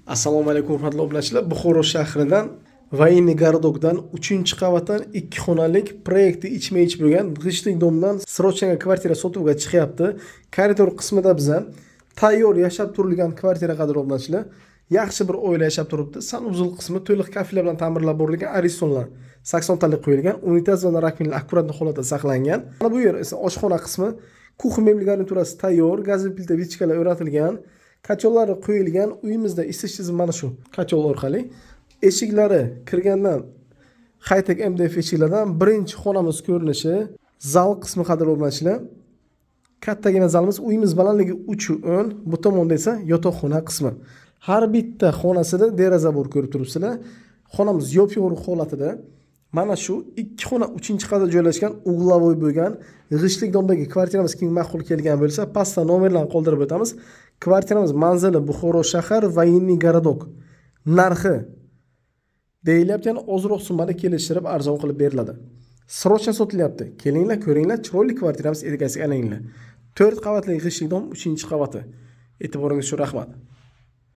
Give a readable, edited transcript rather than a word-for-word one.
Assalomu alaykum, hurmatli obunachilar. Buxoro shahridan, Военный городок dan, 3-qavatdan 2 xonalik, proyekti ichma-ich bo'lgan g'ishtlik дом dan срочно kvartira sotuvga chiqyapti. Koridor qismida biza tayyor yashab turilgan kvartira, qadrli obunachilar. Yaxshi bir oila yashab turibdi. Санузел qismi to'liq kafelar bilan ta'mirlab borilgan, Aristonlar 80 talik qo'yilgan, unitaz va раковина lar аккуратный holatda saqlangan. Mana bu yer esa oshxona qismi, кухня mebel garniturasi tayyor, gaz plita, печка lar o'rnatilgan, котёл lari qo'yilgan. Uyimizda isitish tizimi mana shu котёл orqali. Eshiklari kirgandan high-tech MDF eshiklardan. Birinchi xonamiz ko'rinishi, zal qismi, qadrli obunachilar. Kattagina zalimiz, uyimiz balandligi 3,10. Bu tomonda esa yotoqxona qismi. Har bitta xonasida deraza bor, ko'rib turibsizlar. Xonamiz yop-yorug' holatida. Mana shu ikki xona, 3-qavatda joylashgan, угловой bo'lgan g'ishtlik дом dagi kvartiramiz kimga ma'qul kelgan bo'lsa, pastda nomerlarni qoldirib o'tamiz. Kvartiramiz manzili Buxoro shahar, Военный городок. Narxi deyilyapti, ya'ni ozroq summada kelishtirib, arzon qilib beriladi. Срочно sotilyapti. Kelinglar, ko'ringlar, chiroyli kvartiramiz egasiga aylaninglar. 4 qavatli g'ishtlik дом, 3-qavati. E'tiboringiz uchun rahmat.